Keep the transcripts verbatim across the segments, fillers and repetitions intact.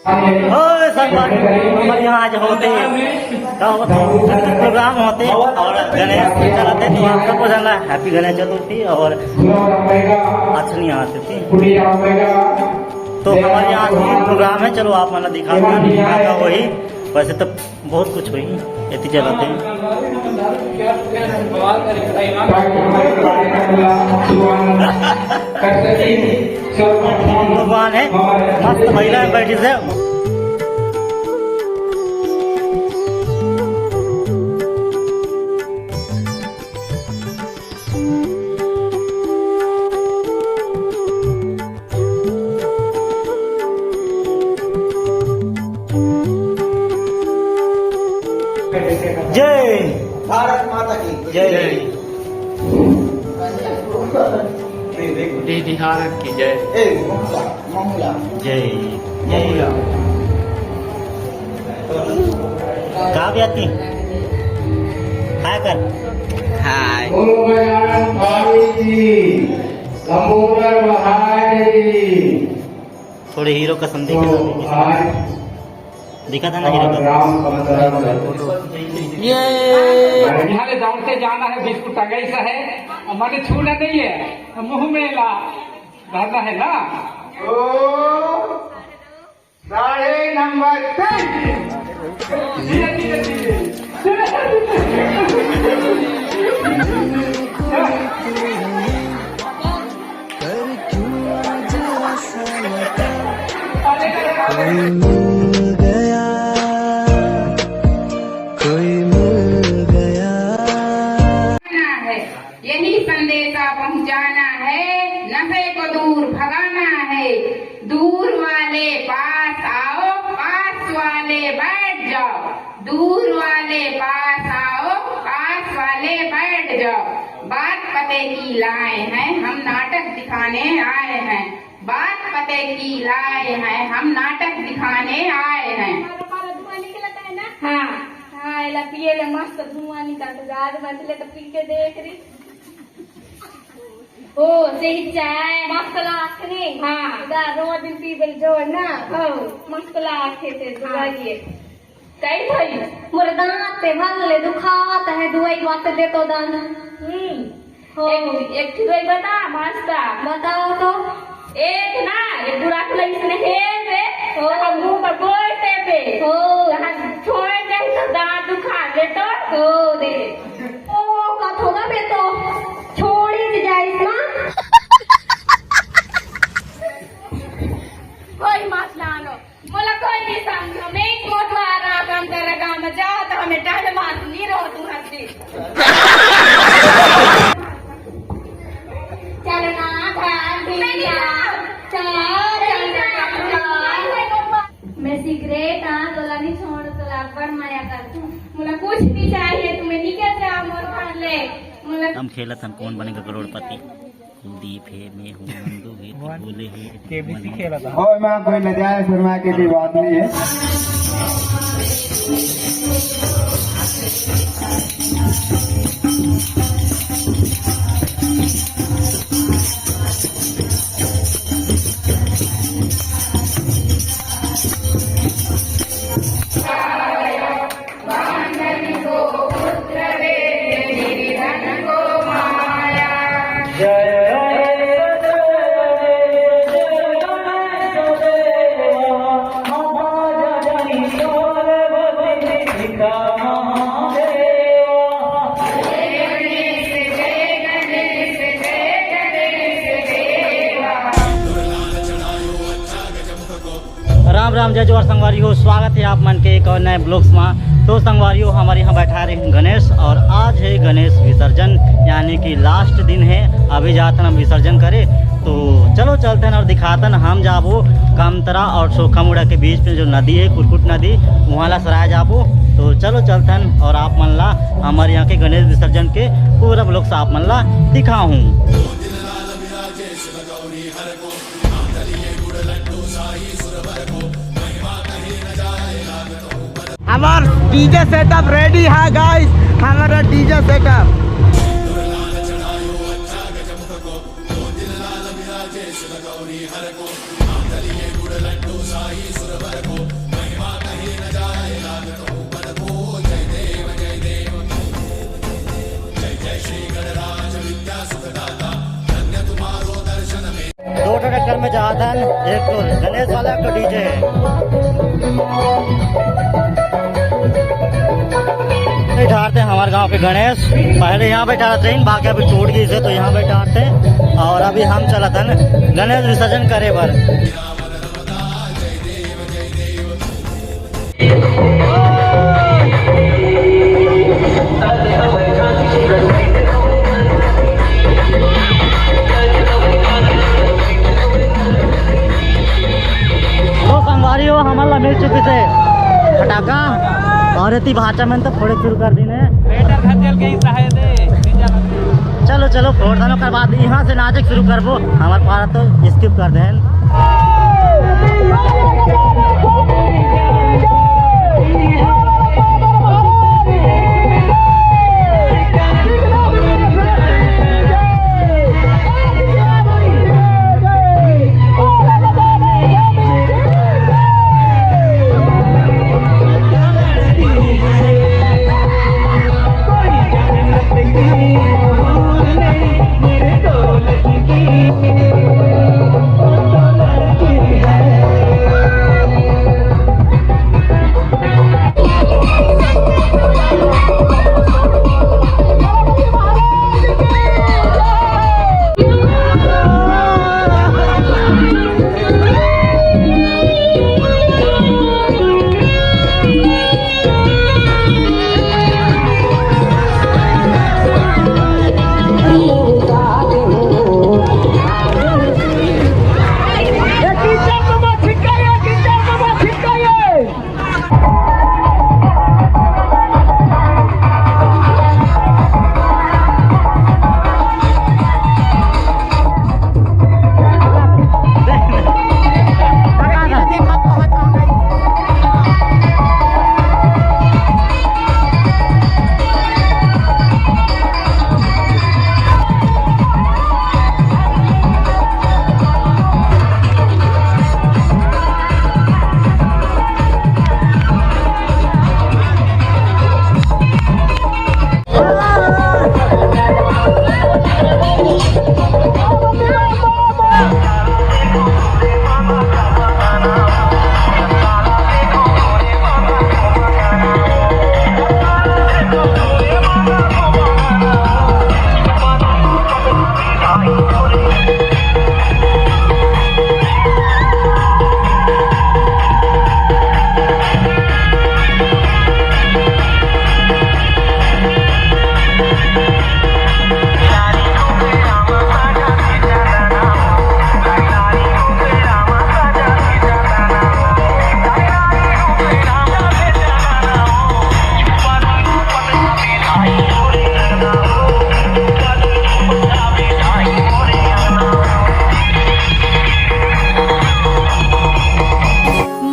ओए संगवारी, हमर यहाँ आज होथे, का होथे? प्रोग्राम होथे और गणेश जी चलथे, तो आप सबको जानना है, हैप्पी गणेश चतुर्थी। और अच्छा नहीं आते थे, तो हमारे यहाँ आज भी प्रोग्राम है। चलो, आप मन ला दिखाते हैं, का वही। वैसे तो बहुत कुछ होही, एती चलत हे। भगवान है, मस्त महिला में बैठी से। जय। भारत माता की जय। जय। दीदी भारत की जय। ए, महुआ, महुआ। जय। महुआ। का भी आती? हाय कर। हाय। बोलो भगवान भाई की, लंबोदर महाराज की। थोड़े हीरो कसम दिखे तो ना, आज दिखा था ना हीरो कसम। राम भक्त ये यहाँ ले दौड़ते जाना है, बिस्कुट टंगाई सा है, और मैंने छूना नहीं है, मुंह में ला भरना है ना। ओ, साढ़े नंबर तीन। धीरे, धीरे, धीरे। कोई मिल गया, कोई मिल गया। यही संदेशा पहुंचाना है, नशे को दूर भगाना है। दूर वाले पास आओ, पास वाले बैठ जाओ। दूर वाले पास आओ, पास वाले बैठ जाओ। बात पते की लाए हैं, हम नाटक दिखाने आए हैं। बात पते की लाए हैं, हम नाटक दिखाने आए हैं। हाँ। हाँ, एला पिए ले मस्त धुआं निकलत हे, आज बचले तो पी के देख रही। ओ, सही चाय। मस्त लागथे। हाँ। दा, रोज दिन पीबे ल जोर ना। हाँ। मस्त लागथे ते हाँ। दुआरिये। कई भई? मोर दांत ते भल ले दुखात हे, दुआई बात दे तो दाना। हम्म। हो। एक, एक ठो दवाई बता, मस्त। बताओ तो। एक ना, ये बुरा खुला इसने हेल रे, हो। तो हम मुंह पर बोलते पे। हो। तो हम छोड़ जाए तो दांत दुखा दे तो। हो रे। ओ, कथो ना बे तो छोड़ी दे जाइस ना। कोई मत लानो, मोला कोई नहीं समझो, मैं एक मोटवारा काम कर रहा काम जा, तो हमें टहल मार नहीं रहो तुम हंसी। चलना था, नहीं, नहीं, चल, चल, चल, चल। मैं सिगरेट, हाँ, तोला नहीं छोड़, तोला अब्बड़ माया कर तू। मोला कुछ नहीं चाहिए, तुम्हें निकल जा मोर घर ले। मोला हम खेलत हन कौन बनेगा करोड़पति। कुलदीप हे, मैं हूँ, नंदू हे, तो बोले हे, केबीसी खेलत हन। ओए माँ, कोई लजाए शर्मा के कोई बात नहीं है। राम राम, जय जोहार संगवारी हो, स्वागत है आप मन के एक और नए ब्लॉग्स में। तो संगवारी हो, हमारे यहाँ बैठा रहे गणेश और आज है गणेश विसर्जन, यानी कि लास्ट दिन है। अभी जात हन हम विसर्जन करे, तो चलो चलते हैं और दिखाते हैं। हम जाबो कमतरा और सोखा मुड़ा के बीच में जो नदी है, कुरकुट नदी, वहाँ ला सराय जाबो। तो चलो चलते हैं और आप मन ला हमारे यहाँ के गणेश विसर्जन के पूरा ब्लॉग्स आप मन ला दिखाहूँ। हमार डीजे सेटअप रेडी है गाइस, हमारा डीजे सेटअप। एक तो गणेश वाला, एक तो डीजे है। बैठारते हैं हमारे गांव के गणेश, पहले यहाँ बैठा रहते हैं, बाकी अभी टूट गई से, तो यहाँ बैठारते हैं। और अभी हम चलत हन गणेश विसर्जन करे बर। तो संगवारी हो, हमन ला मिल चुकी से फटाका और एती भाचा मन तो फोड़े शुरू कर दीन हे। बेटा घर जल गई साहे दे। चलो चलो, फोड़ दन, ओकर बाद यहाँ से नाचे शुरू करबो। हमार पारा तो स्किप कर देन।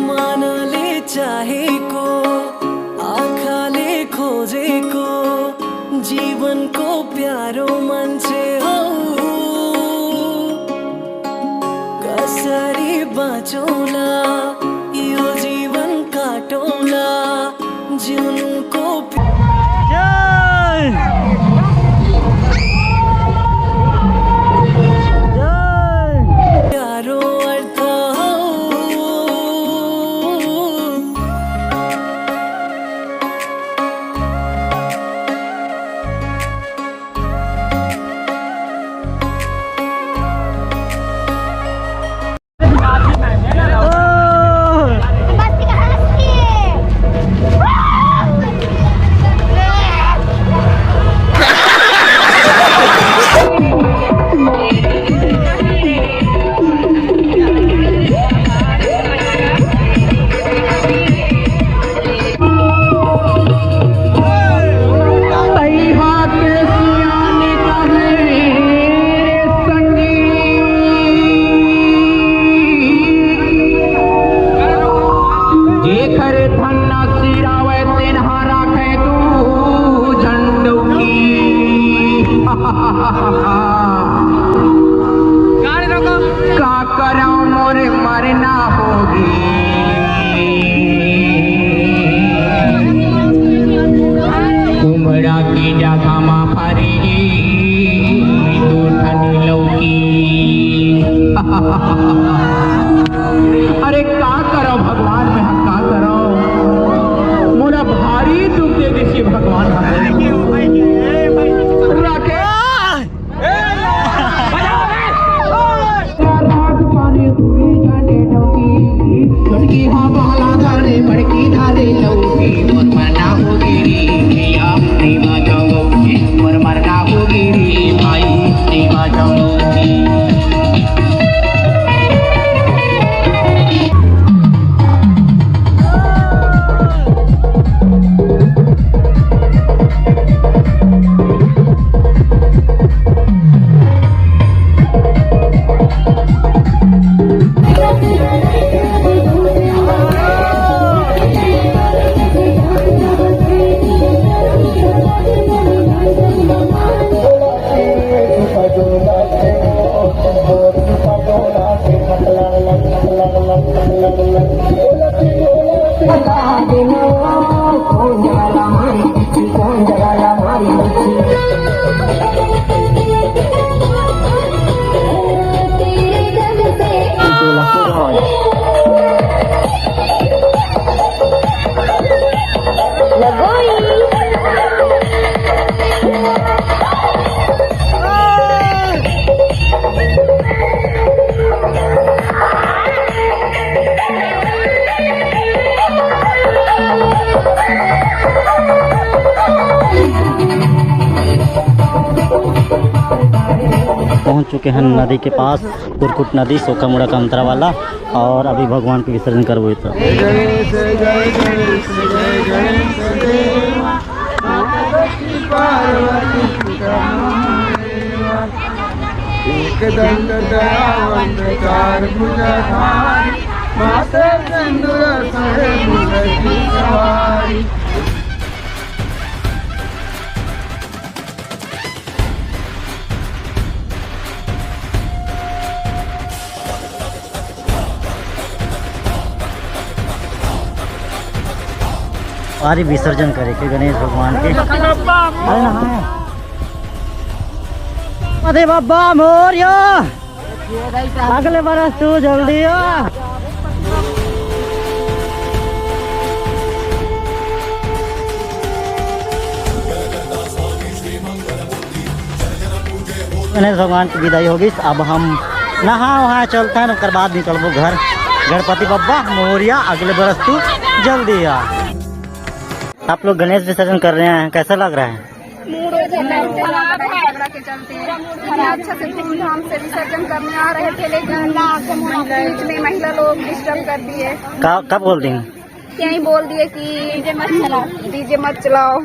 माना ले चाहे को, आँखा ले खोजे को, जीवन को प्यारो मान्छे हौ। कसरी बाँचौँला, यो जीवन काटौँला, जिउनुको प्या- जय। जय। प्यारो अर्थ हौ। भगवान। राकेश। पहुंच चुके हैं नदी के पास, कुरकुट नदी, सोकामुड़ा का अंतरा वाला। और अभी भगवान के विसर्जन करबो तो। एक दंत दयावंत चार भुजधारी, माथे सिंदूर सहे मुसकी सवारी। अरे विसर्जन करे के गणेश भगवान के। अरे नहाए। अरे बाबा मोरिया, अगले बरस तू जल्दी आ। गणेश भगवान की विदाई होगी। अब हम नहा वहा चलते हैं, ओकर बाद निकलबो घर। गणपति बप्पा मोरिया, अगले बरस तू जल्दी आ। आप लोग गणेश विसर्जन कर रहे हैं, कैसा लग रहा है? मूड हो जाता है, झगड़ा के चलते इतना अच्छा से धूमधाम से विसर्जन करने आ रहे थे, लेकिन बीच में महिला लोग डिस्टर्ब कर दिए। का, का बोल दी? यही बोल दिए कि डीजे मत चलाओ, डीजे मत चलाओ।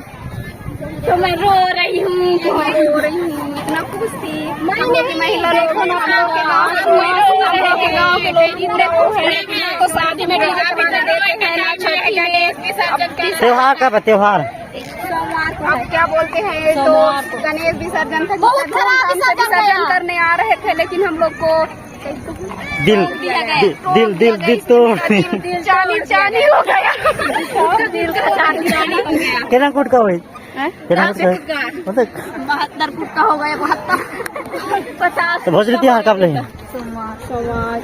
तो मैं रो रही हूँ, तो मैं रो रही हूँ, इतना खुश थी। हम लोग की महिला लोग, हम लोग के गाँव के लोग, हम लोग के गाँव के लोग पूरे खुश हैं। तो शादी में डीजे चलाने देते हैं ना, छठी में। अब त्योहार कब है, त्योहार? सोमवार को। अब क्या बोलते हैं ये तो, सोमवार को। गणेश विसर्जन था, बहुत खराब धूमधाम से विसर्जन विसर्जन गया। करने आ रहे थे, लेकिन हम लोग को दिल, दिल, दिल, दिल, दिल तो। चानी, चानी हो गया। दिल का चानी, चानी हो गया। कितना फुट का होई? हैं? कितना फुट का? पचास फुट का। मतलब बहत्तर फुट का हो गया, बहत्तर। पचास तो भोजपुरी त्योहार कब ले? सोमवार। सोमवार।